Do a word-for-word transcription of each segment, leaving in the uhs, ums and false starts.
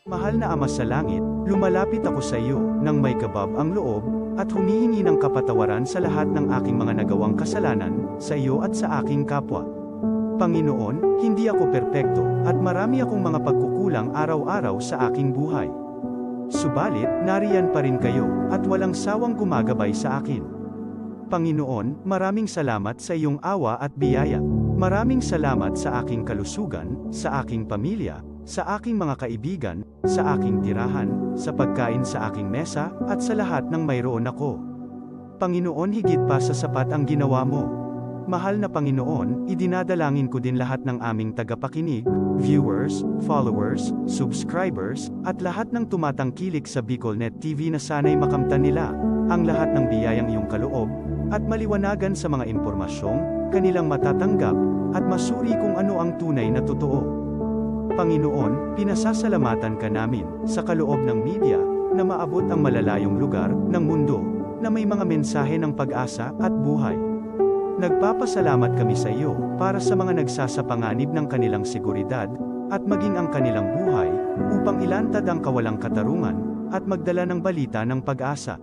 Mahal na Ama sa Langit, lumalapit ako sa iyo nang may kabab ang loob at humihingi ng kapatawaran sa lahat ng aking mga nagawang kasalanan sa iyo at sa aking kapwa. Panginoon, hindi ako perpekto at marami akong mga pagkukulang araw-araw sa aking buhay. Subalit, nariyan pa rin kayo at walang sawang gumagabay sa akin. Panginoon, maraming salamat sa iyong awa at biyaya. Maraming salamat sa aking kalusugan, sa aking pamilya, sa aking mga kaibigan, sa aking tirahan, sa pagkain sa aking mesa, at sa lahat ng mayroon ako. Panginoon, higit pa sa sapat ang ginawa mo. Mahal na Panginoon, idinadalangin ko din lahat ng aming tagapakinig, viewers, followers, subscribers, at lahat ng tumatangkilik sa BicolNet T V na sana'y makamtan nila ang lahat ng biyayang iyong kaloob, at maliwanagan sa mga impormasyong kanilang matatanggap, at masuri kung ano ang tunay na totoo. Panginoon, pinasasalamatan ka namin sa kaloob ng media na maabot ang malalayong lugar ng mundo na may mga mensahe ng pag-asa at buhay. Nagpapasalamat kami sa iyo para sa mga nagsasapanganib ng kanilang seguridad at maging ang kanilang buhay upang ilantad ang kawalang katarungan at magdala ng balita ng pag-asa.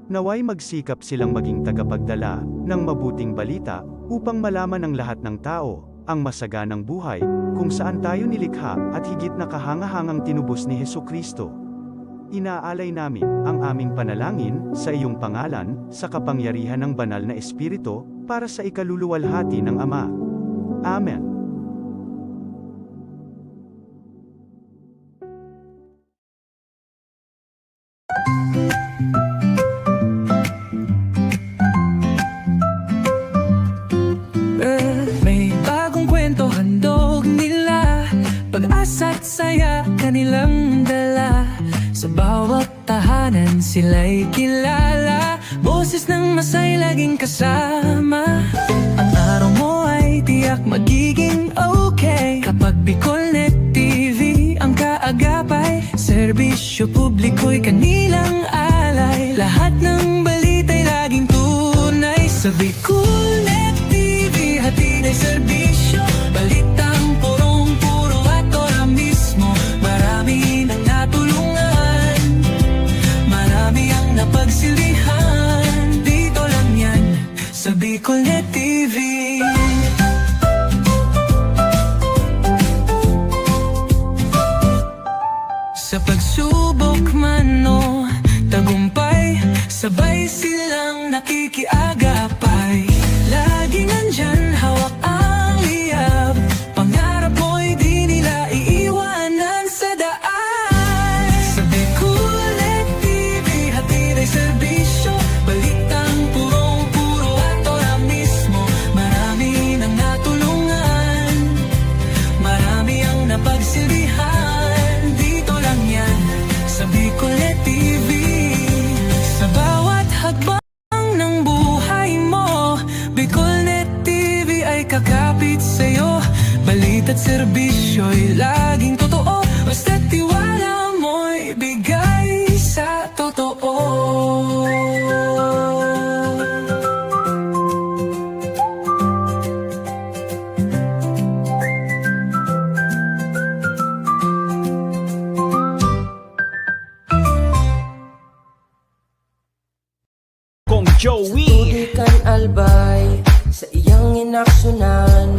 Naway magsikap silang maging tagapagdala ng mabuting balita upang malaman ng lahat ng tao ang masaganang buhay kung saan tayo nilikha at higit na kahangahangang tinubos ni Jesu-Cristo. Inaalay namin ang aming panalangin sa iyong pangalan, sa kapangyarihan ng Banal na Espiritu, para sa ikaluluwalhati ng Ama. Amen. May bagong kwento handog nila, pag-asa't saya kanilang dala. Sa bawat tahanan sila'y kilala, boses ng masay laging kasama. Ang araw mo ay tiyak magiging okay kapag BicolNet T V ang kaagapay. Serbisyo publiko'y kanilang alay, lahat ng balita'y laging tunay. Sa BicolNet T V, hatid ay serbisyo, balitang purong-puro at ora mismo. Marami nang natulungan, marami ang napagsilbihan. Dito lang yan, sa BicolNet T V. Sa pagsubok man o tagumpay, sabay silang nakikiagapay. Laging nandyan, hawak ang liyab. Pangarap mo'y di nila iiwanan sa daan. Sa BicolNet T V, hatid ay serbisyo, balitang purong-puro at ora mismo. Marami nang natulungan, marami ang napagsilbihan. Dito lang yan, sa BicolNet T V. Sa bawat hakbang ng buhay mo, BicolNet T V ay kakapit sa'yo. Balita't serbisyo'y laging totoo, basta't tiwala mo'y bigay sa totoo. Kong Joey. Tudo kan Albay, sa iyang inaksyonan,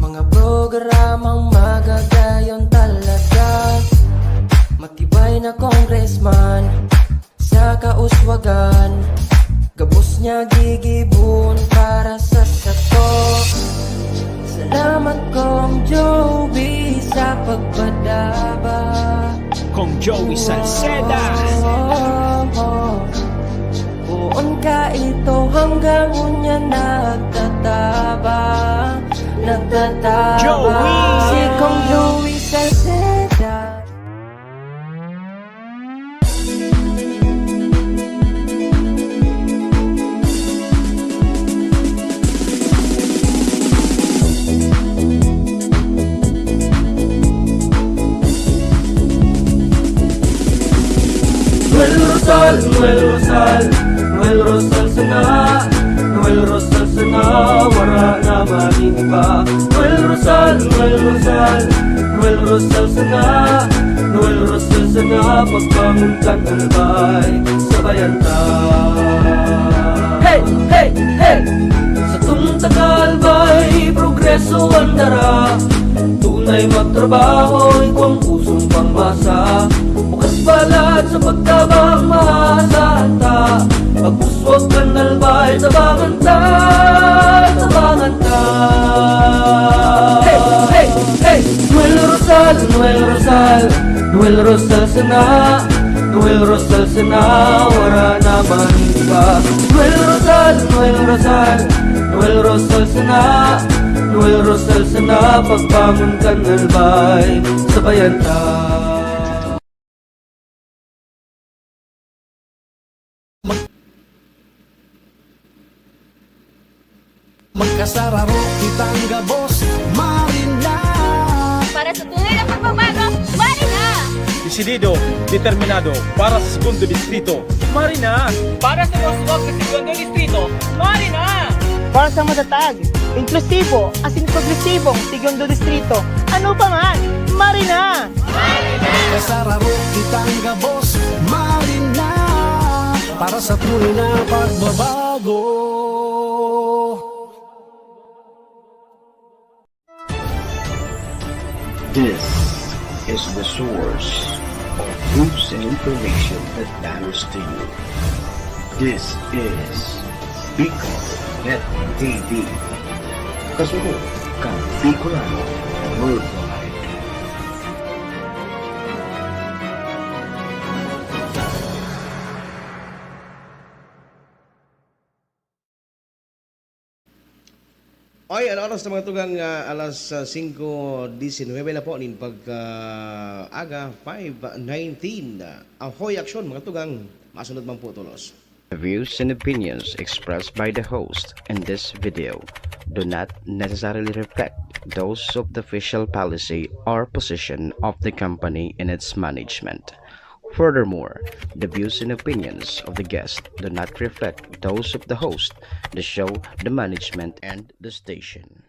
mga programang magagayon talaga. Matibay na congressman, sa kauswagan, gabos niya gigibon para sa sato. Salamat, Kong Joey, sa pagpadaba. Kong Joey Salceda. Poon ka ito hanggang unya nagtataba, nagtataba. Joey! Si Kong Joey Salceda. Noel Rosal, Noel Rosal, Noel Rosal sana, Noel Rosal sana, wara na magin iba. Noel Rosal, Noel Rosal, Noel Rosal sana, Noel Rosal sana pagbangon kan Albay, sabayan ta. Hey! Hey! Hey! Satong taga Albay, progreso an dara. Tunay magtrabaho, igwang pusong pangmasa. Bukas balat sa pagtabang, maasahan ta. Pagpuswag kan Albay, tabangan ta, tabangan ta. Hey! Hey! Hey! Noel Rosal, Noel Rosal, Noel Rosal sana, Noel Rosal sana, wara na man iba. Noel Rosal, Noel Rosal, Noel Rosal sana, Noel Rosal sana, pagbangon kan Albay, sabayan ta. Magkasararo kitang gabos, Marina. Para sa tunay na pagbabago, Marina! Desidido, determinado, para sa segundo distrito, Marina! Para sa mauswag na segundo distrito, Marina! Para sa matatag, inklusibo, asin progresibong segundo distrito, ano pa man, Marina! Kasararo kitang gabos, Marina. Para sa tunay na pagbabago. This is the source of news and information that matters to you. This is Bicol Net T V. Kasunod kan Bicolano Worldwide. Oy, an oras na mga tugang, ah, alas, ah, singko disinwebe na po nin pagka, aga, five nineteen. Ah, Hoy Aksyon, mga tugang, masunod man po tolos. The views and opinions expressed by the host in this video do not necessarily reflect those of the official policy or position of the company and its management. Furthermore, the views and opinions of the guest do not reflect those of the host, the show, the management, and the station.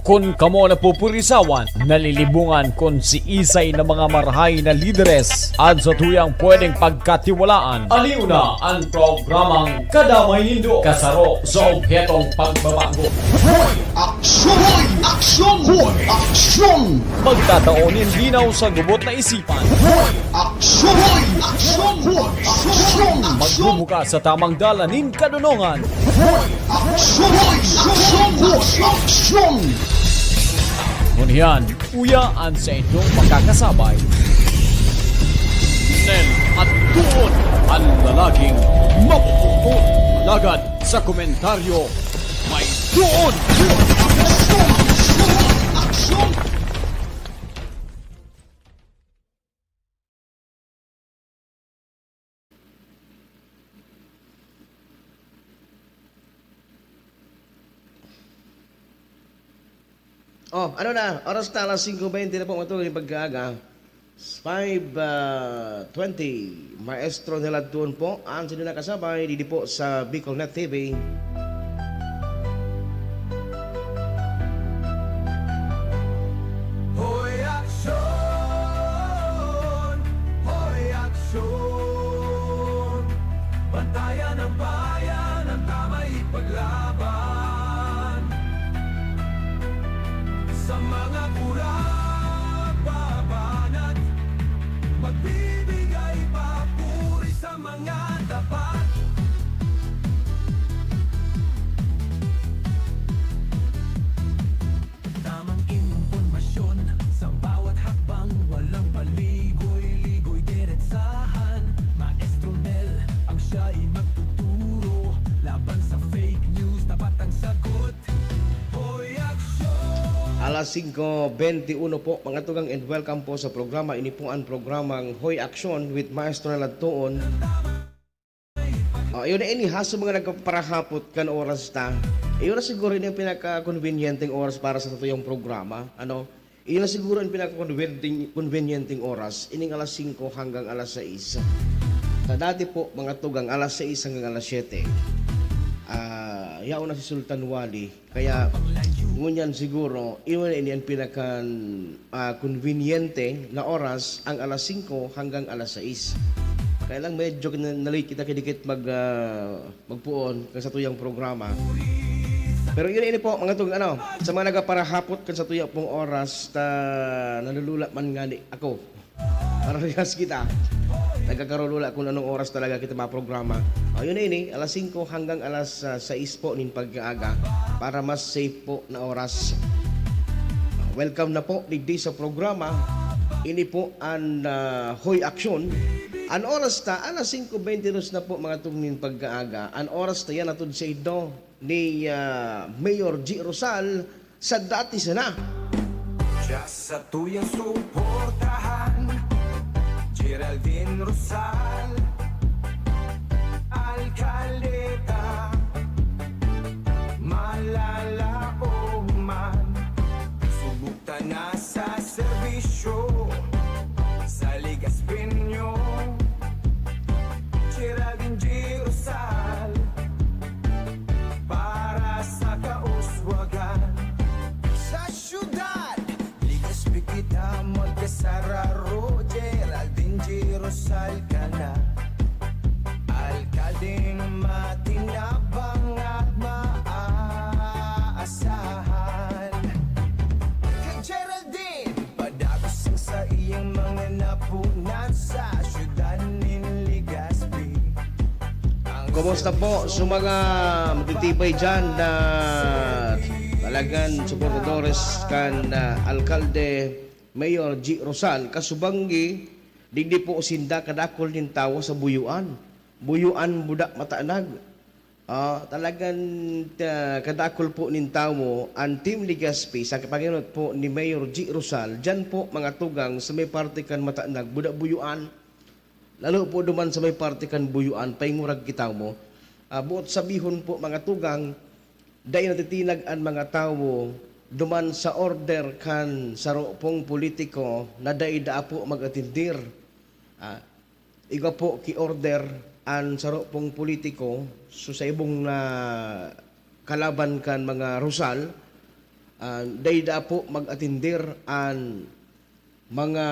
Kun kamo napupurisawan, nalilibungan kun siisay na mga marahay na lideres an satuyang pwedeng pagkatiwalaan, aliw na an programang Kadamay Nindo, kasaro sa obhetong pagbabago. Hoy! Aksyon! Hoy! Aksyon! Hoy! Aksyon! Magtatao nin linaw sa gubot na isipan. Hoy! Aksyon! Hoy! Aksyon! Hoy! Aksyon! Magbubuka sa tamang dalan nin kadonongan. Hoy! Aksyon! Hoy! Aksyon! Hoy! Aksyon! Ngunyan, uya an sa inyong makakasabay, Nel at Tuon, an lalaging mapupuon. Alagad sa komentaryo, may tuon! Aksyon! Aksyon! Aksyon! Oh, ano na? Oras na, alas singko bente na po, mga tugang, pagkaaga. Five, ah, twenty. Maestro Neladton po, ang sinunod na kasabay, didi po sa Bicol Net T V. Hoy, aksyon! Hoy, aksyon! Bantayan ang bayan, ang tama'y ipaglaban. Sa mga kurang babanat, magbibigay papuri sa mga tapat. Tamang impormasyon sa bawat hakbang, walang paligoy-ligoy, diretsahan. Maestro Mel ang siya'y magtuturo laban sa fake news, tapat ang sagot. Hoy, aksyon! Alas singko bente uno po, mga tugang, and welcome po sa programa. Ini po ang programang Hoy Aksyon with Maestro Ladtoon. Oh, iyo na ini, ha, sa mga nagparahapot kan oras ta. Iyo na siguro ini ang pinaka-konbinyenteng oras para sa satuyang programa, ano? Iyo na siguro ang pinaka-konbinyenteng, konbinyenteng oras, ining alas singko hanggang alas sais. Sa dati po, mga tugang, alas sais hanggang alas siyete. Ah, yaon na si Sultan Wali. Kaya, Ngunyan siguro, iyon na ini an pinakan, ah, konbinyente na oras, ang alas singko hanggang alas sais. Kaya lang medyo na-, na-late kita kidikit mag, ah, magpoon kan satuyang programa. Pero yun, ini po, mga tugang, ano, sa mga nagaparahapot kan satuya pong oras, ta nalulula man ngani ako. Parehas kita. Nagkakarulula kung anong oras talaga kita maprograma. O, yun na ini, alas singko hanggang alas, ah, sais po nin pagkaaga para mas safe po na oras. Welcome na po digdi sa programa. Ini po an, ah, Hoy Aksyon. An oras ta, alas singko bente dos na po, mga tugang, nin pagkaaga. An oras ta yan atod sa indo ni, ah, Mayor G Rosal sa Dati Sana. Diya sa tuyang suportahan, Geraldine Rosal, alkaldeta, malalaog man, subok ta na sa serbisyo, sa Legazpi nyo, Geraldine G Rosal, para sa kauswagan. Sa syudad, Legazpi kita magkasararo, Geraldine G Rosal ka na. Alkaldeng matinabang at maaasahan. Kay Geraldine, padagos ang saiyang mga napunan sa syudad nin Legazpi. Ang Kumusta po sa mga matitibay dyan na talagan suportadores kan, ah, Alkalde Mayor G Rosal? Kasubanggi, digdi po sinda kadakol nin tawo sa Buyuan. Buyuan, Buda, Matanag. Ah, talagang, ah, kadakol po nin tawo an Team Legazpi sa kapangenot po ni Mayor G Rosal, diyan po, mga tugang, sa may parte kan Matanag, Buda, Buyuan. Lalo po duman sa may parte kan Buyuan, paingurag kita mo. Ah, buot sabihon po, mga tugang, dai natitinag an mga tawo duman sa order kan saro pong politiko na dai daa po mag-atendir. Ah, igwa po ki-order an saro pong politiko, so sa ibong na kalaban kan mga Rosal, ah, dai daa po mag-atendir an mga,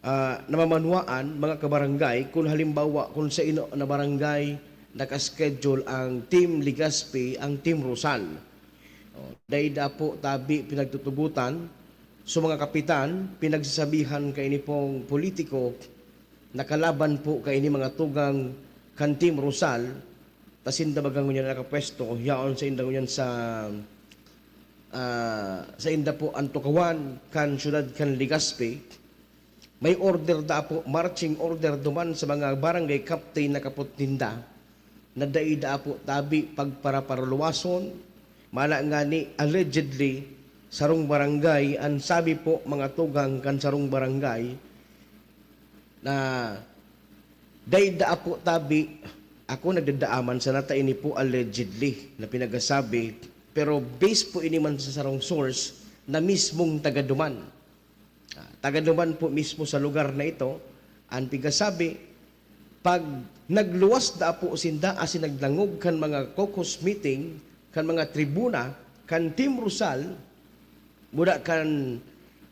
ah, namamanwaan, mga kabarangay, kun halimbawa, kun sa ino na barangay naka-schedule ang Team Legazpi, ang Team Rosal. O, dai daa po tabi pinagtutugotan. So, mga kapitan, pinagsasabihan kaini pong politiko, nakalaban po kaini, mga tugang, kan Team Rosal, ta sinda baga ngunyan nakapwesto, yaon sainda ngunyan sa, ah, sainda po an tukawan kan siyudad kan Legazpi. May order daa po, marching order duman sa mga barangay captain na kapot ninda, na dai daa po tabi pagparaparaluwason. Mana ngani, allegedly, sarong barangay, an sabi po, mga tugang, kan sarong barangay, na dai daa po tabi, ako nagdadaa man sana ta ini po allegedly na pinagasabi, pero base po ini man sa sarong source na mismong taga duman. Ah, taga duman po mismo sa lugar na ito, an pigasabi, pag nagluwas daa po sinda asin nagdangog kan mga caucus meeting, kan mga tribuna, kan Team Rosal, muna kan,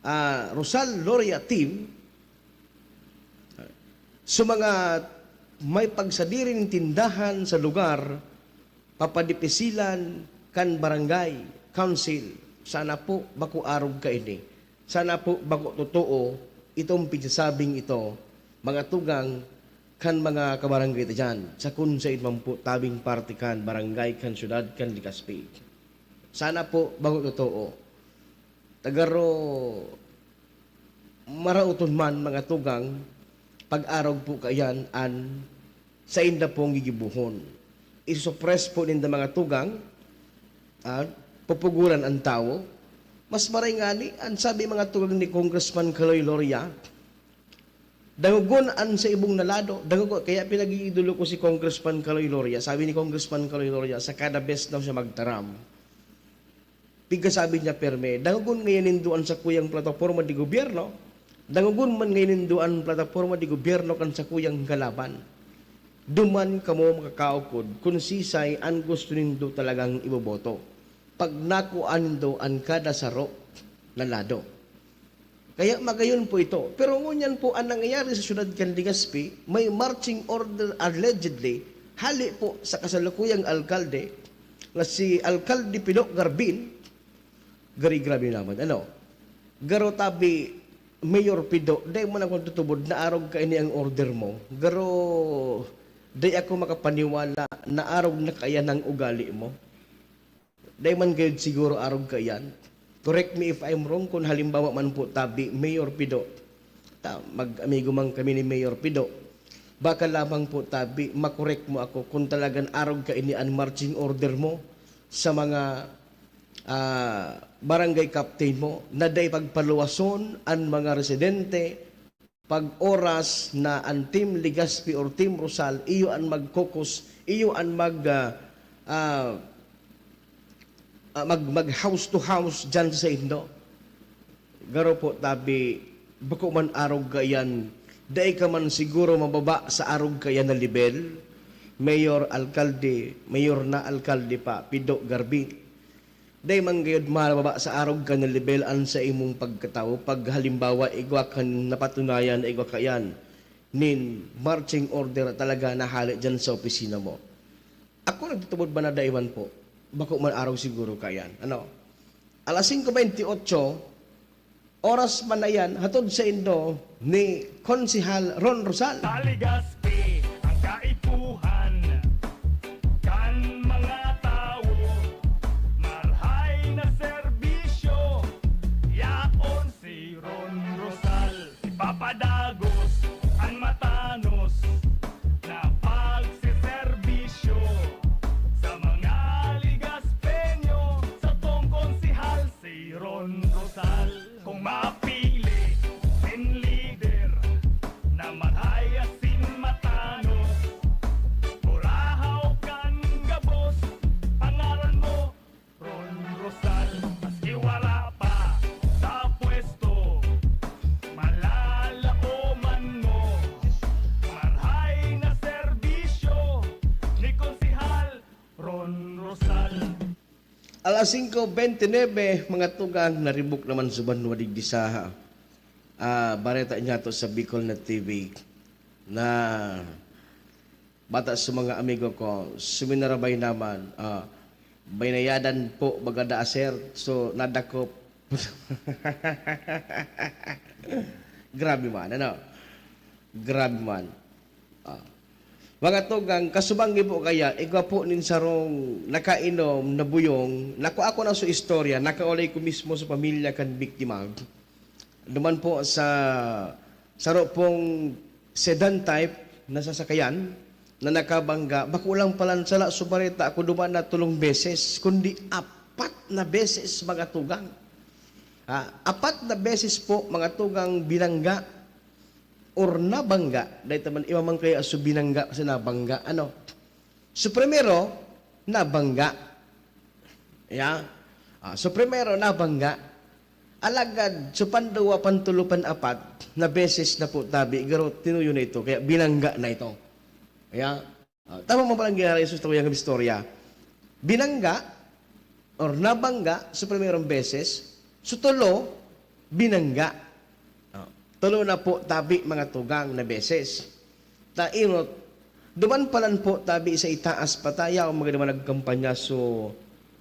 ah, Rosal Loria Team, sa mga may pagsadiring tindahan sa lugar, papadipisilan kan barangay council. Sana po bako arog kaini. Sana po bako totoo itong pigsasabing ito, mga tugang kan mga kabarangay ta diyan, sa kun sain man po tabing parte kan barangay, kan syudad, kan Legazpi. Sana po bako totoo. Tagaro, maraoton man, mga tugang, pag-arog po kaiyan an sainda pong gigibohon. Isuppress po ninda, mga tugang, ah, pupuguran an tawo. Mas maray ngani, an sabi, mga tugang, ni Congressman Kaloy Loria, dangogon an sa ibong na lado, dangogon, kaya pinag-iidolo ko si Congressman Kaloy Loria. Sabi ni Congressman Kaloy Loria, sa kada bes daw siya magtaram. Pigasabi niya perme, dangogon ngayon nindo an sakuyang plataporma de gobyerno, dangogon man ngayon nindo an plataporma de gobyerno kan sakuyang kalaban. Duman kamo makakaukod kun sisay an gusto nindo talagang iboboto. pag nakuha nindo an kada saro na lado. Kaya magayon po ito. Pero ngunyan po, ang nangyayari sa siyudad kan Legazpi, may marching order allegedly hale po sa kasalukuyang alkalde na si Alkalde Pido Garbin. Gari, grabe naman. Ano? Garo tabi, Mayor Pido, dai man ako tutubod na arog kaini ang order mo. Garo, dai ako makapaniwala na arog na kaiyan ang ugali mo. Dai man gayud siguro arog kaiyan. Correct me if I'm wrong, kun halimbawa man po tabi, Mayor Pido. Ta, mag-amigo man kami ni Mayor Pido. Baka lamang po tabi, makorek mo ako kung talagang arog kaini an marching order mo sa mga, ah, barangay captain mo na dai pagpaluwason an mga residente pag oras na an Team Legazpi or Team Rosal, iyo an magkokos, iyo an mag, ah, ah, ah, mag, mag house to house diyan sa indo. Garo po, tabi, bako man arog kaiyan, dai ka man siguro mababa sa arog kaiyan na lebel, mayor, alkalde, mayor na, alkalde pa, Pido Garbin. Dai man gayud mababa sa arog ka na lebel an sa imong pagkatawo. Pag halimbawa, igwa kan napatunayan na igwa kaiyan nin marching order talaga na hale diyan sa opisina mo. Ako nagtutubod ba na dai man po? Bako man arog siguro kaiyan. Ano? Alas singko bentiocho, oras man na iyan, hatod saindo ni Konsehal Ron Rosal. Sa Legazpi, ang kaipuhan kan mga tawo, marahay na serbisyo, yaon si Ron Rosal. Ipapadagos an matanos na pagseserbisyo sa mga Legazpeño. Satong konsehal si Ron Rosal. Kung mapili nin lider na marahay asin matanos, kurahaw kan gabos, pangaran mo, Ron Rosal. Maski wala pa sa pwesto, malalaoman mo, marahay na serbisyo ni Konsehal Ron Rosal. Alas singko bentynebe, mga tugang, naribok naman sa banwa digdi sa, ah, bareta niyato sa Bicol na T V na bata sa mga amigo ko, suminarabay naman, ah, binayadan po baga da, sir. So, nadakop. Grabe man, ano? Grabe man. Ah. Mga tugang, kasubanggi po kaya, igwa po nin sarong nakainom na buyong, nakua ko na sa istorya, nakaulay ko mismo sa pamilya kan biktima. Duman po sa saro pong sedan type na sasakayan na nakabangga, bako lang palan sala sa bareta ako duman na tolong beses, kundi apat na beses, mga tugang. Ah, apat na beses po, mga tugang, binangga or nabangga. Dahil taman, iba man kaya so binangga kasi nabangga. Ano? So, primero, nabangga. Ya? Ah, so, primero, nabangga. Alagad, so, panduwa, pantulo, pan-apat na beses na po tabi, garo, tinuyo na ito. Kaya binangga na ito. Ya? Ah, tama mo palang ginara Jesus, tawo yang istorya. Binangga, or nabangga, sa primerong beses. Sa tulo, binangga. Ah, tulo na po tabi, mga tugang, na beses. Ta inot, duman palan po tabi sa itaas pa ta, yaon mga duman nagkampanya so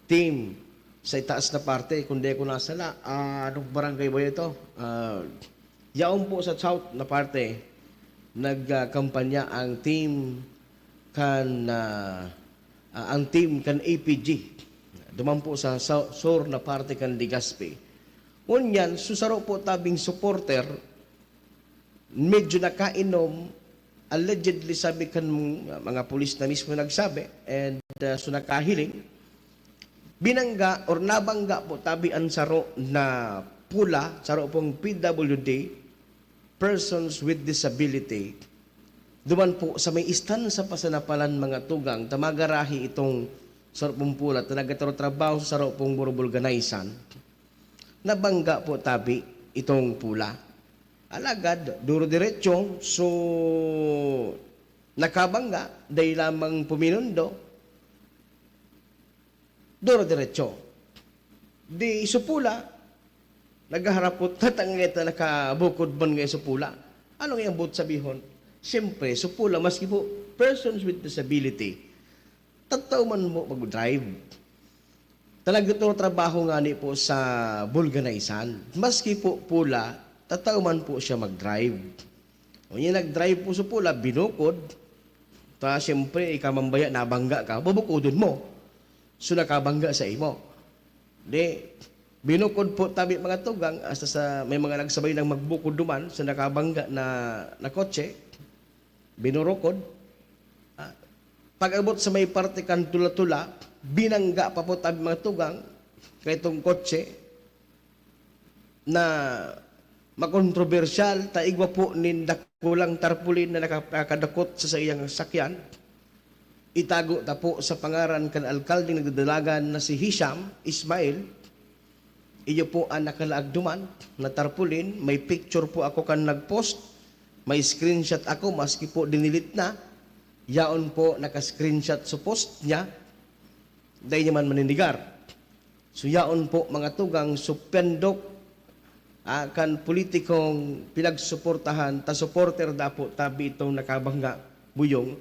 team sa itaas na parte, kung di ko nasala, ah, anong barangay ba ito? Ah, yaon po sa south na parte, nagkampanya ang team kan, ah, ah, ang team kan A P G. Duman po sa, sa sur na parte kan Legazpi. Ngunyan, so saro po tabing supporter, medyo nakainom, allegedly, sabi kan mga pulis na mismo nagsabi, and, ah, so nakahiling, binangga or nabangga po tabi an saro na pula, saro pong P W D, persons with disability, duman po sa may istansa pa sa napalan, mga tugang, ta magarahi itong saro pong pula ta nagtatrabaho sa saro pong Borbol Ganaysan, nabangga po tabi itong pula. Alagad, duro-diretso, so nakabangga, dai lamang puminundo, duro-diretso. Di supula, naghaharapot, tatangay ta nakabukod man ngay supula. Ano nga ang buot sabihon? Siyempre, supula, maski po persons with disability, tatao man po mag-drive. Talaga to trabaho nga ni po sa vulganizan. Maski po pula, tatao man po siya mag-drive. O niya nag-drive po sa pula, binukod. Ta, siyempre, ikaw mambaya, nabangga ka, bubukodon mo. So, nakabangga sa imo. Di, binukod po tabi mga tugang, hasta sa may mga nagsabay nang magbukod duman sa nakabangga na, na kotse, binurukod. Ah, pag-abot sa may parte kan tula-tula, binangga pa po tabi mga tugang, kay itong kotse, na makontrobersyal, ta igwa po nin dakulang tarpaulin na naka-, nakadakot sa saiyang sakyan. Itago ta po sa pangaran kan alkaldeng nagdadalagan na si Hisham Ismail. Iyo po ang nakalaag duman na tarpaulin. May picture po ako kan nag-post. May screenshot ako, maski po dinilit na. Yaon po naka-screenshot sa post niya. Dai niya man maninigar. So, yaon po, mga tugang, supendok, ah, kan politikong pinagsuportahan, ta supporter da po tabi itong nakabangga, Buyong.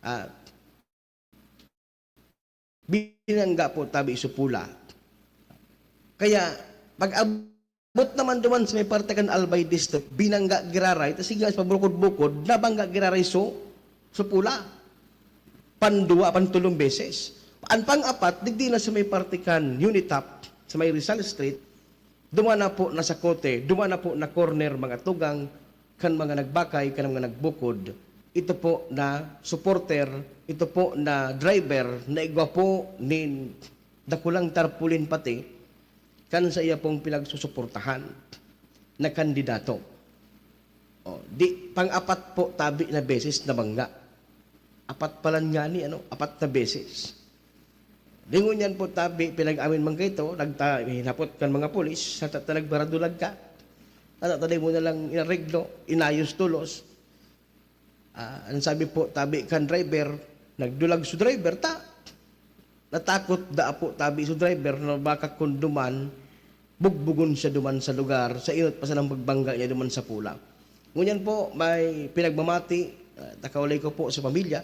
Ah, binangga po tabi supula. Kaya, pag abot naman duman sa may parte kan Albay District, binangga giraray, tas sige, sa pabrukod-bukod, nabangga giraray so, supula. Pandua, pantulong beses. An pang-apat, digdi na sa may parte kan Unitap, sa may Rizal Street, duman na po na sa kote, duman na po na corner, mga tugang, kan mga nagbakay, kan mga nagbukod. Ito po na supporter, ito po na driver na igwa po nin dakulang tarpaulin pati, kan sa iya pong pinagsusuportahan na kandidato. O, di, pang-apat po tabi na beses nabangga. Apat pa lang ngani, ano, apat na beses. Di ngunyan po tabi, pinag-amin man kaito, nagta-, hinapot kan mga pulis, sa ta-, ta-, nagparadulag ka. Ano, ta-, di mo na lang inareglo, inayos tulos. Ah, ang sabi po, tabi kan driver, nagdulag su driver, ta, natakot da po tabi su driver na baka kun duman, bugbugon siya duman sa lugar, sa inot pa sanang pagbangga niya duman sa pula. Ngunyan po, may pinagmamati, ah, takaulay ko po sa pamilya,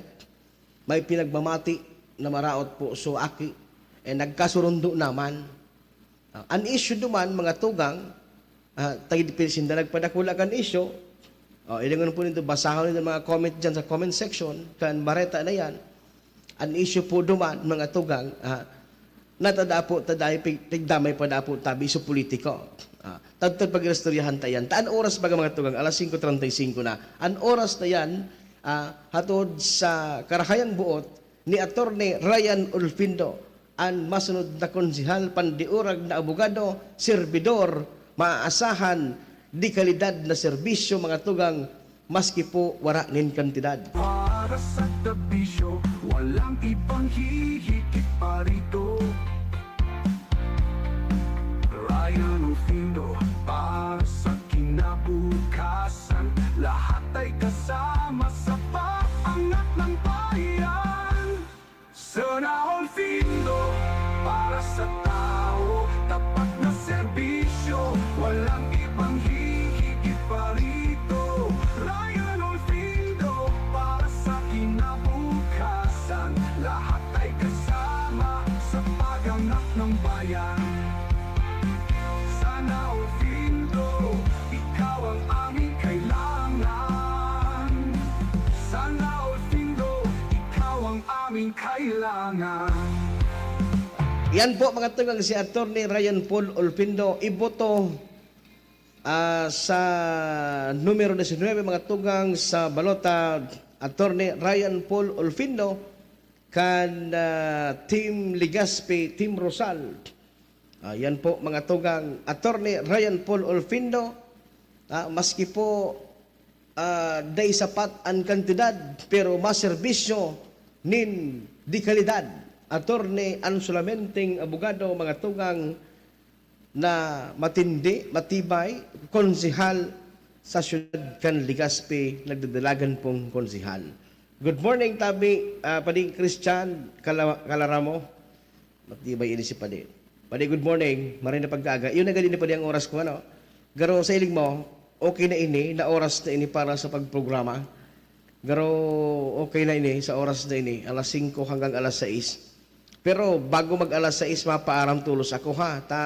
may pinagmamati na maraot po su aki, eh, nagkasurundo naman. Ah, an issue duman, mga tugang, ah, tagid-, sinda nagpadakula kan issue. Oh, ilingon po nindo, basahon nindo mga comment dyan sa comment section, kan bareta na yan. An issue po duman, mga tugang, ah, natada po, taday, pig-, tigdamay pa da po tabi sa politiko. Ah, tadtad pag-iristoryahan ta yan. Ta an oras baga, mga tugang, alas singko treinta y cinco na. An oras na yan, ah, hatod sa karahayan buot, ni Attorney Ryan Ulfindo, an masunod na konsehal, pandiurag na abogado, serbidor, maaasahan, de kalidad na serbisyo, mga tugang, maski po wara nin kantidad. Para sa serbisyo, walang ibang hihigit pa rito. Ryan Ulfindo, para sa kinabukasan, lahat ay kasama sa pag-angat ng bayan. Sana all Findo, para sa tao, tapat na serbisyo, walang ibang hihigit pa rito. Ryan Ulfindo, para sa kinabukasan, lahat ay kasama sa pag-angat ng bayan. Sana all Findo, ikaw ang aming kailangan. Sana all Findo, ikaw ang aming kailangan. Yan po, mga tugang, si Attorney Ryan Paul Ulfindo. Iboto, ah, sa numero diecinuebe, mga tugang, sa balota, Attorney Ryan Paul Ulfindo, kan, ah, Team Legazpi, Team Rosal. Ah, yan po, mga tugang, Attorney Ryan Paul Ulfindo, ah, maski po, ah, dai sapat an kantidad, pero maserbisyo nin de kalidad. Attorney, an solamenteng abogado, mga tugang, na matindi, matibay, konsehal sa siyudad kan Legazpi, nagdadalagan pong konsehal. Good morning, tabi, ah, Padi Christian Cala-, Calaramo. Matibay ini si Padi. Padi, good morning. Maray na pagkaaga. Iyo na gani ni padi ang oras ko, ano? Garo sa hiling mo, okay na ini, na oras na ini para sa pagprograma. Garo okay na ini sa oras na ini, alas singko hanggang alas sais. Pero bago mag alas sais, mapaaram tolos ako, ha. Ta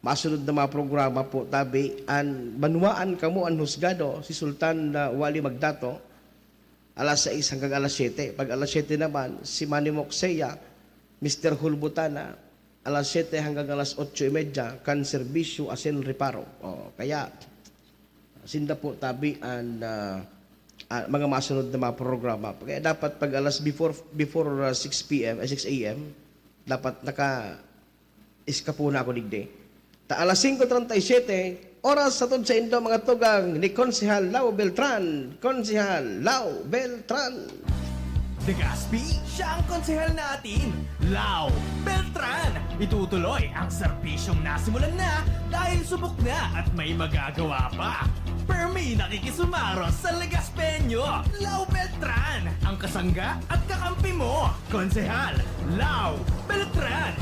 masunod na mga programa po, tabi, an banwaan kamo an husgado, si Sultan na Wali Magdato, alas sais hanggang alas siyete. Pag alas siyete naman, si Manny Moxeya, Mister Hulbutana, alas siyete hanggang alas otso y media, kan serbisyo asin reparo. O, kaya, sinda po tabi an, ah, ah, mga masunod na mga programa. Kaya dapat pag alas before, before, ah, six P M, ay, six A M, dapat naka-, iskapo na ako digdi. Ta alas singko treinta y siete, oras sa tod sa indo, mga tugang ni Konsehal Lau Beltran. Konsehal Lau Beltran. Legazpi, siya ang konsehal natin, Lau Beltran. Itutuloy ang serbisyong nasimulan na dahil subok na at may magagawa pa. Permi nakikisumaros sa Legazpeño, Lau Beltran, ang kasangga at kakampi mo, Konsehal Lau Beltran.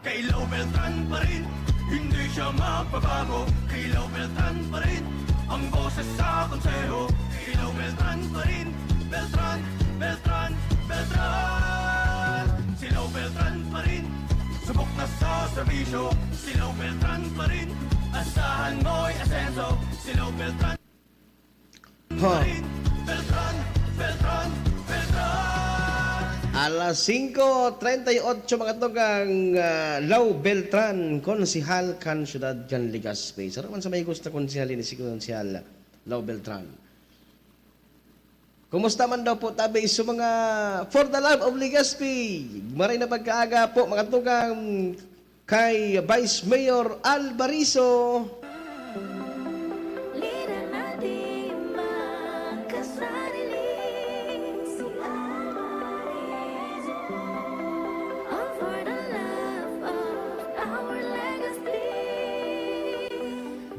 Kay Lau Beltran pa rin, hindi siya magbabago. Kay Lau Beltran pa rin, ang boses sa konseho. Kay Lau Beltran pa rin, Beltran, Beltran, Beltran. Si Lau Beltran pa rin, subok na sa serbisyo. Si Lau Beltran pa rin, asahan mo'y asenso. Si Lau Beltran Ha. Alas singko treinta y ocho, mga tugang, ah, Lau Beltran, konsehal kan siyudad kan Legazpi. Saro man sa may gusto konsehal ini si Konsehal Lau Beltran. Kumusta man daw po tabi sa mga For the Love of Legazpi? Maray na pagkaaga po, mga tugang. Kay Vice Mayor Albarizo. Lider na di makasarili, si Albarizo. All for the love of our legacy.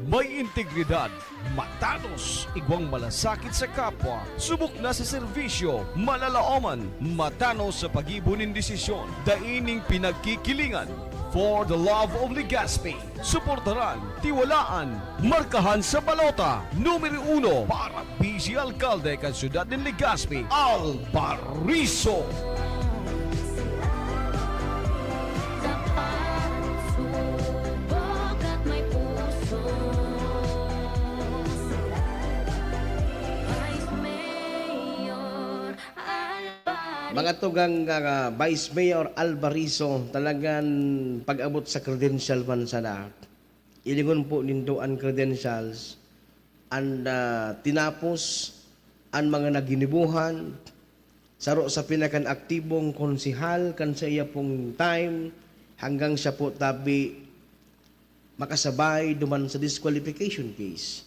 May integridad, matanos, igwang malasakit sa kapwa, subok na sa serbisyo, malalaoman, matanos sa paggibo nin desisyon, dai nin pinagkikilingan. For the love of Legazpi, suportaran, tiwalaan, markahan sa balota, numero uno, para Vice Alkalde kan Siyudad nin Legazpi, Albarizo. Dapat subok at may puso. Vice Mayor Albarizo. Mga tugang, ah, Vice Mayor Albarizo, talagang pag-abot sa credential man sana, ilingon po nindo an credentials, an, ah, tinapos, an mga naginibuhan, saro sa pinakaaktibong konsehal kan saiya pong time, hanggang siya po tabi makasabay duman sa disqualification case.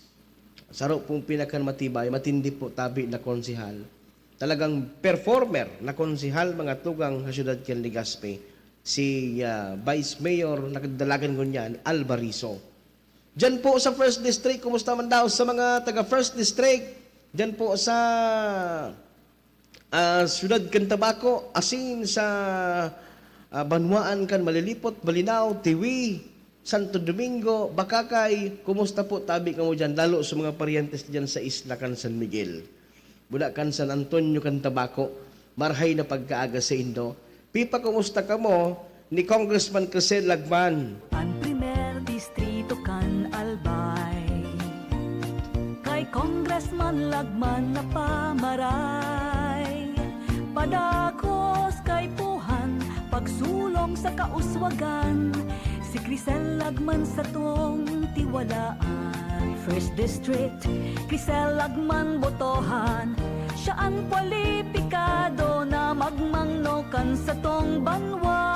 Saro pong pinakamatibay, matindi po tabi na konsehal. Talagang performer na konsehal, mga tugang, sa siyudad kan Legazpi, si, ah, Vice Mayor na kadalagan ngunyan, Albarizo. Diyan po sa First District, kumusta man daw sa mga taga First District? Diyan po sa, ah, siyudad kan Tabaco, asin sa, ah, banwaan kan Malilipot, Malinao, Tiwi, Santo Domingo, Bacacay, kumusta po tabi kamo diyan, lalo sa mga paryentes diyan sa isla kan San Miguel? Mula kan San Antonio kan Tabaco, marhay na pagkaaga saindo. Pipa, kumusta kamo ni Congressman Crisel Lagman? An primer distrito kan Albay, kay Congressman Lagman na pamaray. Padakos kaipuhan, pagsulong sa kauswagan, si Crisel Lagman satong tiwalaan. First District, Crisel Lagman botohan, siya an kwalipikado na magmangno kan satong banwa.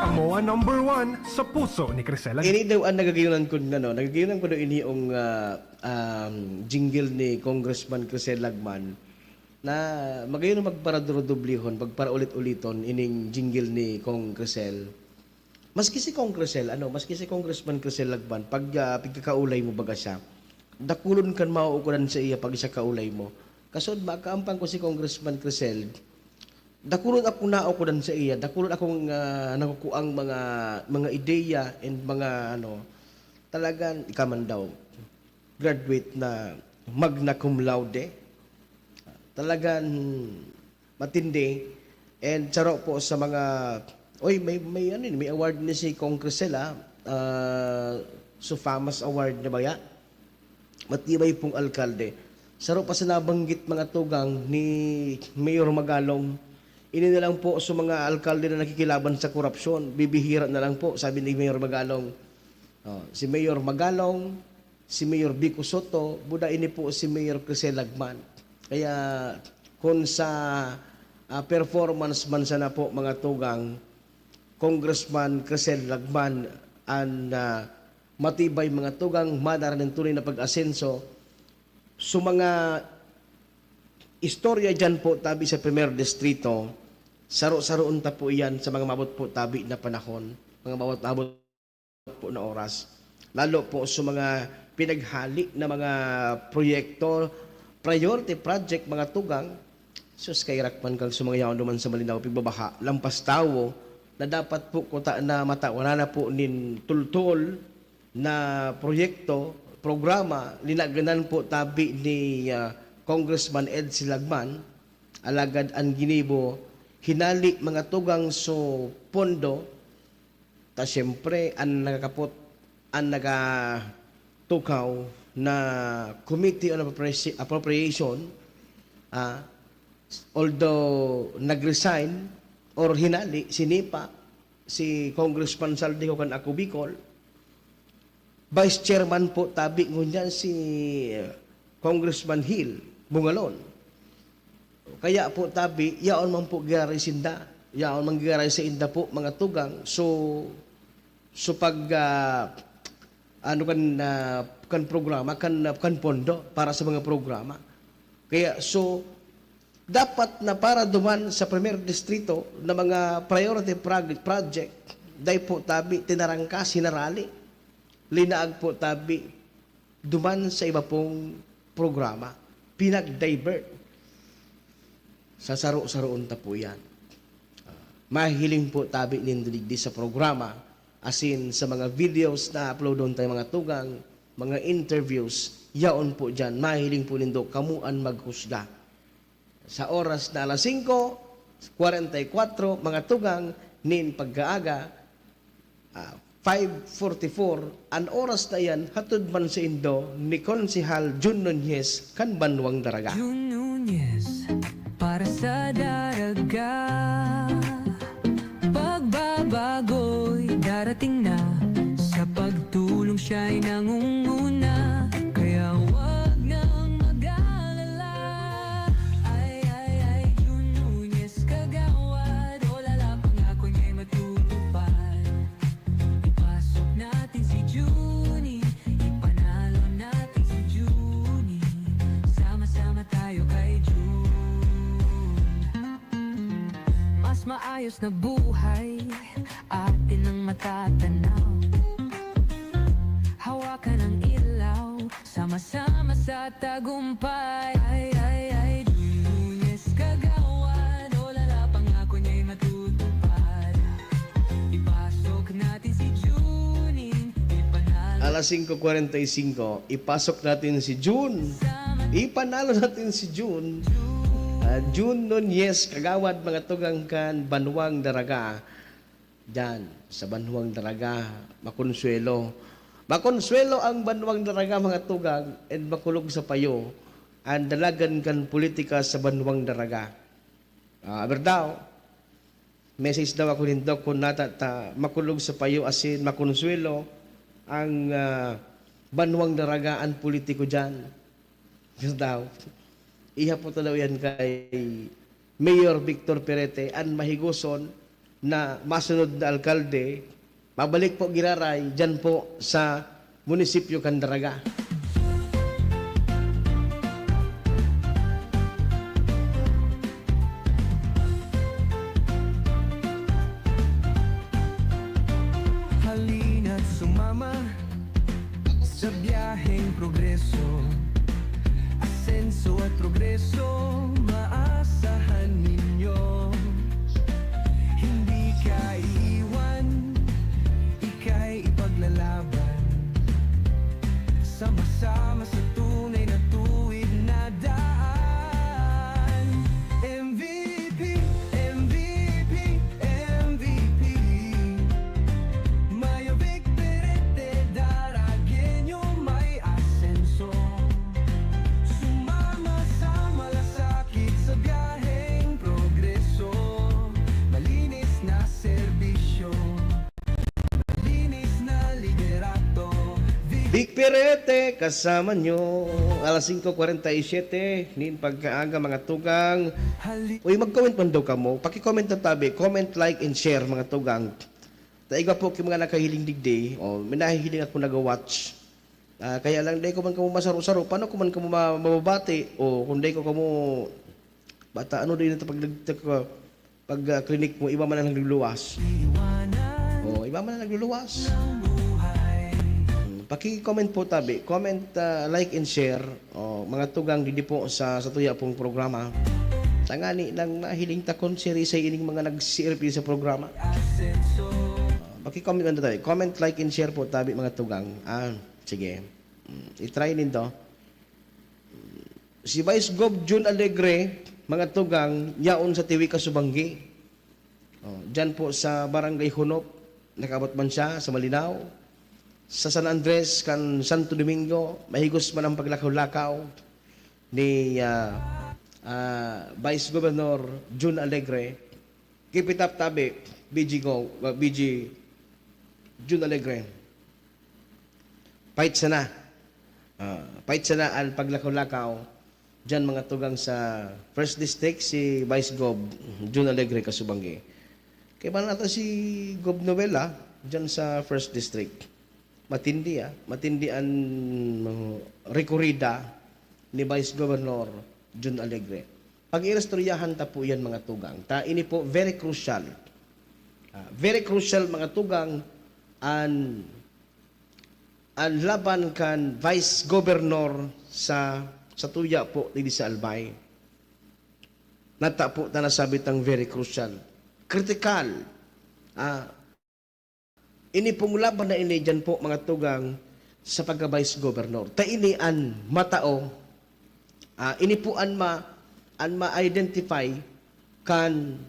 Amo an number one sa puso ni Crisel Lagman. Ini daw an nagagayunan ko, ano, nagagayunan ko daw ini yung, ah, um, jingle ni Congressman Crisel Lagman na magayon magparadurudublihon, magparaulit-uliton ining jingle ni Cong Crisel. Maski si Cong Crisel, ano, maski si Congressman Crisel Lagman, pag, ah, pigkakaulay mo baga siya, dakulon kan mauukodan sa iya pag siya kaulay mo. Kasod, makaampang ko si Congressman Crisel, Dakulon akong naokodan sa iya, dakulon akong, ah, nakukuang mga, mga ideya and mga ano, talagang ika man daw, graduate na magna cum laude. Talagang matindi. And saro po sa mga, oy, may, may ano yun, may award ni si Congressel, ah, ah, Sufamas Award na baya. Matibay pong alkalde. Saro pa sa nabanggit mga tugang ni Mayor Magalong, ini na lang po sa mga alkalde na nakikilaban sa korupsyon, bibihira na lang po, sabi ni Mayor Magalong. Oh, si Mayor Magalong, si Mayor Vico Sotto, buda ini po si Mayor Crisel Lagman. Kaya kung sa, ah, performance man sana po mga tugang, Congressman Crisel Lagman an, ah, matibay mga tugang, madara nin tunay na pag-asenso. So, mga istorya diyan po tabi sa Primer Distrito, saro-saroon ta po iyan sa mga maabot po tabi na panahon, mga maabot-abot po na oras. Lalo po sa mga pinaghali na mga proyekto, priority project, mga tugang, sus, kairak man kang sumangayaon duman sa malinaw pigbabaha, lampas tawo, na dapat po kuta na matawanan na po nin tultol na proyekto, programa, linaganan po tabi ni, ah, Congressman Ed Silagman, alagad an ginibo, hinali mga tugang so pondo, ta siyempre, an nakakapot, an nakatukaw na Committee on Appropriation, Appropriation, ah, although nag-resign or hinali, sinipa, si Congressman Zaldy ko kan Ako Bicol, Vice Chairman po tabi ngunyan si, eh, Congressman Hill Bungalon. Kaya po tabi, yaon man po giraray sinda. Yaon man giraray sa inda po, mga tugang. So, so pag, ah, ano kan, ah, kan programa, kan, ah, kan pondo para sa mga programa. Kaya, so, dapat na para duman sa Primer Distrito na mga priority prog-, project, dai po tabi, tinarangkas, hinarali. Linaag po tabi, duman sa iba pong programa, pinag-divert. Sa saro-saroon ta po yan. Ah, mahiling po tabi nindo digdi sa programa, asin sa mga videos na uploadon tayo mga tugang, mga interviews, yaon po dyan, mahiling po nindo, kamo an maghusga. Sa oras na alas singko kwarenta y kwatro, mga tugang nin pagkaaga, ah, five forty-four, an oras na iyan hatod man saindo ni Konsehal Jun Nunez kan Banwang Daraga. Jun Nunez, para sa Daraga. Pagbabago'y darating na, sa pagtulong siya'y nangunguna. Kaya wag nang mag-alala. Ay, ay, ay, Jun Nunez kagawad, olala, pangako niya'y matutupad. Ipasok natin si Juni, ipanalo natin si Juni. Sama-sama tayo kay Jun. Mas maayos na buhay, atin ang matatanaw. Hawakan ang ilaw, sama-sama sa tagumpay. Ay, ay, ay, Jun Nunez kagawad, olala, pangako niya'y matutupad. Ipasok natin si Junin, ipanalo. Alas singko kwarenta y singko, ipasok natin si Jun. Ipanalo natin si Jun. Ah, Jun Nunez, kagawad, mga tugang kan Banwang Daraga. Diyan, sa Banwang Daraga, makonsuelo. Makonsuelo ang Banwang Daraga, mga tugang, and makulog sa payo ang dalagan kan politika sa Banwang Daraga. Ah, aber daw, message daw ako nindo kun nata ta makulog sa payo asin makonsuelo ang, ah, Banwang Daraga, an politiko diyan. Yes daw. Ihapot na daw yan kay Mayor Victor Perete, an mahigoson na masunod na alkalde. Pabalik po giraray, dyan po sa munisipyo kan Daraga. Halina't sumama sa biyaheng progreso. Asenso at progreso, maasahan ninyo. Rete, kasama nyo. Alas singko kwarenta y siyete, nin pagkaaga, mga tugang. Uy, mag-comment man daw kamo. Paki-comment na tabi. Comment, like, and share, mga tugang. Ta igwa po ki mga nakahiling digdi. O, may nahihiling ako nag-watch. Ah, kaya lang, dai ko man kamo masaro-saro. Paano ko man kamo ma-, mababati? O, kung dai ko kamo, bata, ano din ito pag nag-, pag, ah, klinik mo, iba man ang nagluluwas. O, iba man ang nagluluwas. Hmm, paki-comment po tabi. Comment, ah, like and share. O, mga tugang digdi po sa, sa tuya pong programa. Tangani nang nahiling ta kon sirisay ining mga nag-C R P sa programa. Ah, paki-comment man tabi. Comment, like, and share po tabi, mga tugang. Ah, sige. Hmm, i-try nindo. Si Vice Gov Jun Alegre, mga tugang, yaon sa Tiwi, Kasubanggi. Oh, diyan po sa Barangay Hunop, nakaabot man siya sa Malinao. Sa San Andres kan Santo Domingo, mahigos man ang paglakaw-lakaw ni, ah, ah, Vice Governor Jun Alegre. Keep it up, tabi, B G Go, uh, B G Jun Alegre. Pait sana. Ah, pait sana an paglakaw-lakaw diyan, mga tugang, sa First District, si Vice Gov Jun Alegre, Kasubanggi. Kaiba na ata si Gov Noel, ah, diyan sa First District. Matindi, ah. Matindi an, uh, rekorida ni Vice Governor Jun Alegre. Pag-iristoryahan ta po yan, mga tugang. Ta ini po, very crucial. Ah, very crucial, mga tugang, an, an laban kan Vice Governor sa, sa tuya po digdi sa Albay. Nata po ta nasabi tang very crucial. Critical. Ah, ini pong laban na ini diyan po, mga tugang, sa pagka-vice governor. Ta ini an matao, ah, ini po an ma-, an ma-identify kan,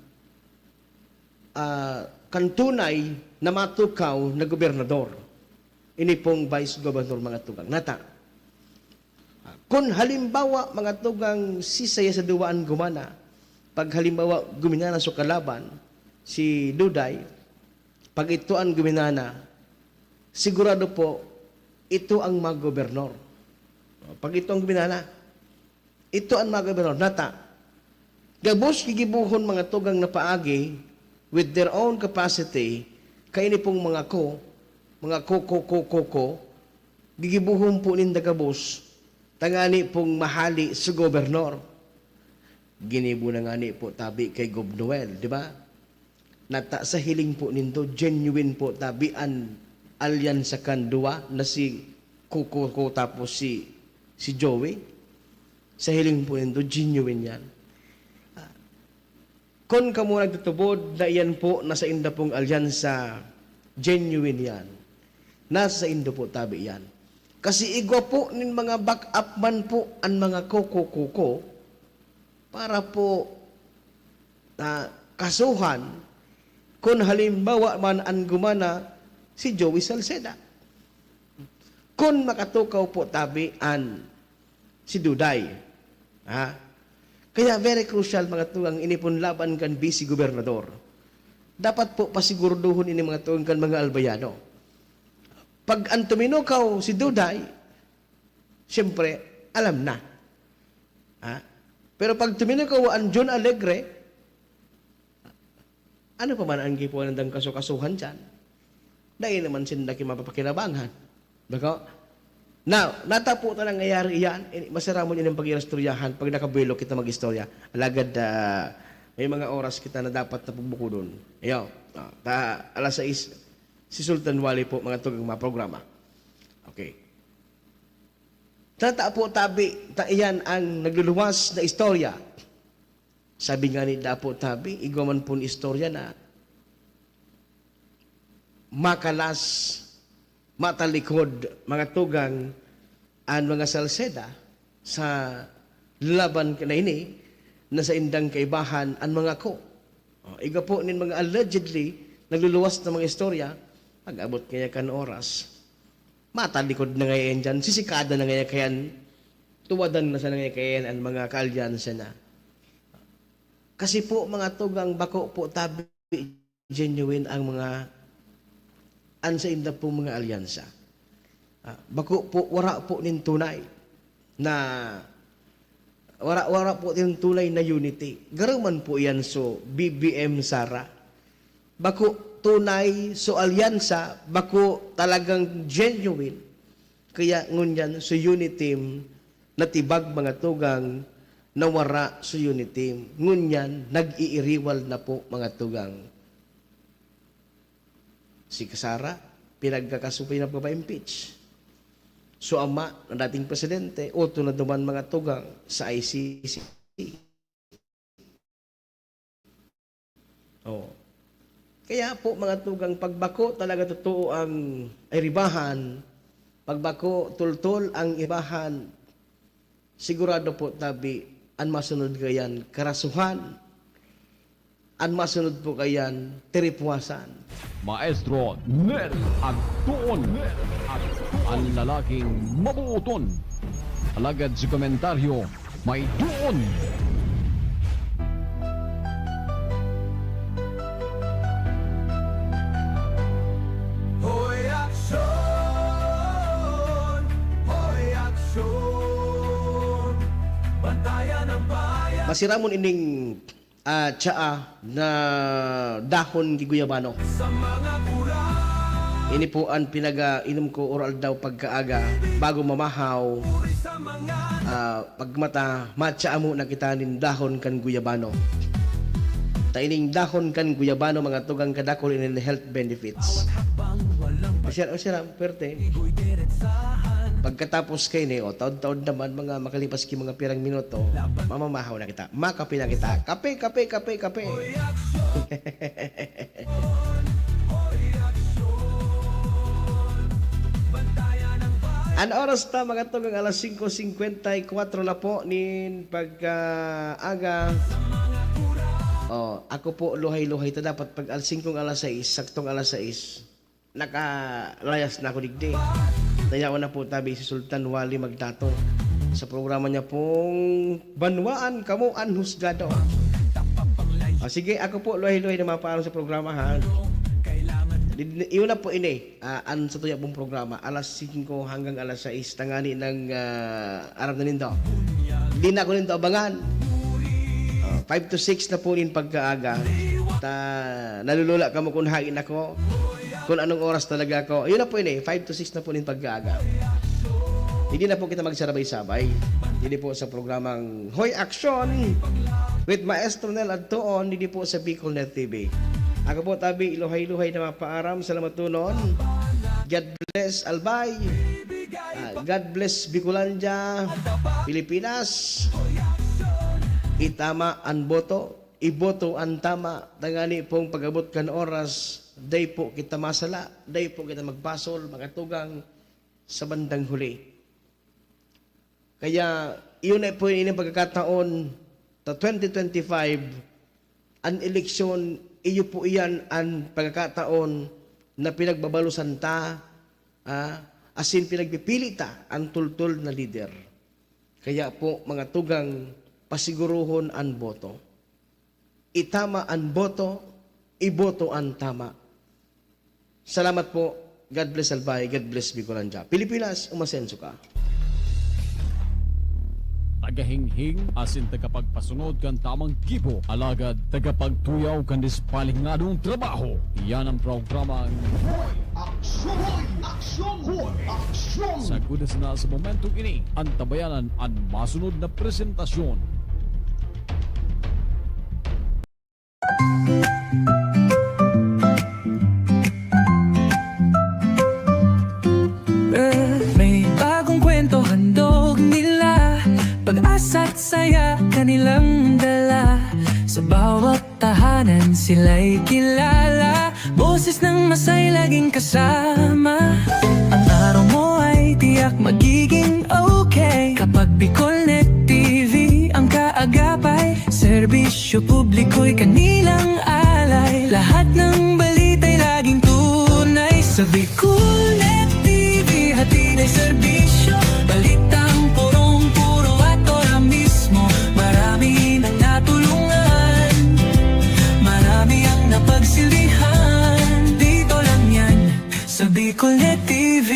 ah, kan tunay na matukaw na gobernador. Ini pong vice governor, mga tugang. Nata, ah, kun halimbawa, mga tugang, si saya sa duwa an gumana, pag halimbawa, guminana sa kalaban, si Duday, pag ito an guminana, sigurado po, ito ang magobernor. Pag ito ang guminana, ito an magobernor. Nata, gabos gigibohon, mga tugang, na paagi with their own capacity, kaini pong mga ko, mga ko, ko, ko, ko, ko, gigibohon po ninda gabos, tangani pong mahali sa gobernor. Ginibo na ngani po tabi kay Gov Noel, di ba? Nata sa hiling po nindo, genuine po tabi an alyansa kan duwa na si Coco tapos si, si Joey. Sa hiling po nindo, genuine yan. Ah, kun kamo nagtutubod na iyan po na sainda pong alyansa, genuine yan. Nasa saindo po tabi yan. Kasi igwa po nin mga backup man po an mga Coco para po, ah, kasuhan kun halimbawa man an gumana si Joey Salceda. Kun makatukaw po tabi an si Duday. Ha? Kaya very crucial, mga tugang, ini pon laban kan vice gobernador. Dapat po pasiguraduhon ini, mga tugang, kan mga Albayano. Pag an tuminukaw si Duday, siyempre, alam na. Ha? Pero pag tuminukaw an Jun Alegre, ano pa man an gipuan nindang kaso-kasuhan diyan? Dai naman sinda ki mapapakinabangan. Bako? Now, nata po ta nangyayari iyan, ini, masiramon ining pag-iristoryahan pag nakabuelo kita mag-istorya. Alagad, ah, may mga oras kita na dapat na pagbukodon. Iyo, ah, ta, alas sais, si Sultan Wali po, mga tugang, mga programa. Okay. Tata po tabi, ta iyan ang nagluluwas na istorya. Sabi nga ni Dapo Tabi, igwa man pon istorya na makalas, matalikod, mga tugang, an mga Salceda sa laban na ini na saindang kaibahan an mga ko. O, igwa po nin mga allegedly nagluluwas na mga istorya, pag-abot kaya kan oras, matalikod na ngayon diyan, sisikada na ngayon kayan, tuwadan na sana ngayon kayan an mga kaalyansa na. Kasi po, mga tugang, bako po tabi genuine ang mga, an sainda pong mga alyansa. Ah, bako po, wara po nin tunay na, wara, wara po nin tunay na unity. Garo man po yan so B B M Sara. Bako tunay so alyansa, bako talagang genuine. Kaya ngunyan so Uniteam natibag, mga tugang, nawara so Uniteam. Ngunyan nag-iiriwal na po, mga tugang. Si Sara, pinagkakasupi na pagpa-impeach. So ama na dating presidente, Otto na duman, mga tugang, sa I C C. Oh. Kaya po, mga tugang, pagbako talaga totoo ang iribahan, pagbako tultol ang iribahan, sigurado po tabi an masunod kayan karasuhan, an masunod po kayan tiripwasan. Maestro Nel Antuon, an lalaking mabuoton, alagad si komentaryo may doon. Hoy, aksyon! Hoy, aksyon! Bantayan ang bayan! Masiramon ining, ah, tsaa na dahon ki guyabano. Sa mga kurang. Ini po an pinag-inom ko oro-aldaw pagkaaga, bago mamahaw. Ah, pagmata, matsa amo na kita nin dahon kan guyabano. Ta ining dahon kan guyabano, mga tugang, kadakul inin health benefits. O siya, o siya, pwerte. Pagkatapos kaini, o, taod-taod naman, mga makalipas ki mga pirang minuto, mamamahaw na kita. Makape na kita. Kape, kape, kape, kape. An oras ta, mga tugang, alas singko singkwenta y kwatro na po nin pagkaaga. Oh, ako po, luhay-luhay ta dapat pag alas singko, alas sais, saktong alas sais. Nakalayas na ako digdi. Dayaon na po tabi si Sultan Wally Magtato sa programa niya pong Banwaan Kamo an Husgado. Ah, sige, ako po, luhay-luhay na mapaalam sa programa, ha. Di-, di-, iyon na po ini. Ah, an satuya pong programa, alas singko hanggang alas sais, tangani ng, ah, aram na nindo. Di na ako nindo abangan. Ah, five to six na po nin pagkaaga. Ta, nalulula kamo kun hain ako, kun anong oras talaga ako. Yun na po ini, five to six na po nin pagkaaga. Hindi na po kita magsarabay-sabay. Hindi po sa programang Hoy Aksyon with Maestro Nel Adtoon, hindi po sa Bicol Net T V. Ako po, tabi, luhay-luhay na mapaaram. Salamat tunon. God bless, Albay. Ah, God bless, Bicolandia, Pilipinas. Itama an boto. Iboto an tama. Tangani pong pag-abot kan oras, dai po kita masala, dai po kita magbasol, mga tugang, sa bandang huli. Kaya, iyo na po ini pagkakataon, ta twenty twenty-five, an eleksyon, iyo po iyan an pagkakataon na pinagbabalosan ta, ah, asin pinagpipili ta an tultol na lider. Kaya po, mga tugang, pasigurohon an boto. Itama an boto, iboto an tama. Salamat po. God bless, Albay. God bless, Bicolandia. Pilipinas, umasenso ka. Tagahinghing asin tagapagpasunod kan tamang gibo, alagad tagapagtuyaw kan disiplinadong trabaho. Iyan ang programang Hoy Aksyon! Hoy Aksyon! Hoy Aksyon! Sagkod na sana sa momentong ini, antabayanan an masunod na presentasyon. May bagong kwento handog nila, pag-asa't saya kanilang dala. Sa bawat tahanan sila'y kilala, boses ng masay laging kasama. Ang araw mo ay tiyak magiging okay kapag Bicolnet T V ang kaagapay. Serbisyo publiko'y kanilang alay. Lahat ng balita'y laging tunay. Sa Bicolnet T V, hatid ay serbisyo. Balitang purong-puro at ora mismo. Marami nang natulungan. Marami ang napagsilbihan. Dito lang yan, sa Bicolnet T V.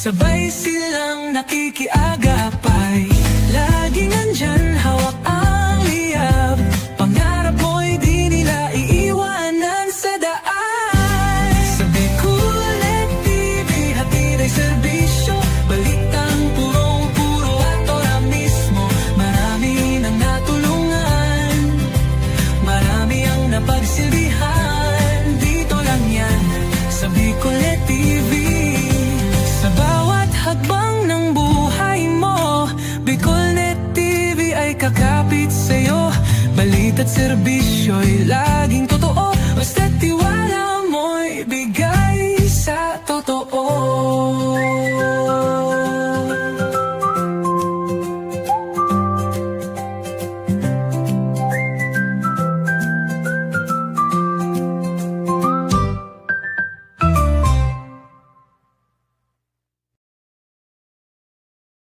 Sabay silang nakikiagapay, laging nandyan, hawak ang liyab. Pangarap mo'y di nila iiwanan sa daan. Sa Bicolnet T V, hatid ay serbisyo, balitang purong-puro at ora mismo. Marami nang natulungan, marami ang napagsilbihan. Dito lang yan, sa Bicolnet T V. Sa bawat hakbang ng buhay mo, Bicolnet T V ay kakapit sa'yo. Balita't serbisyo'y laging totoo.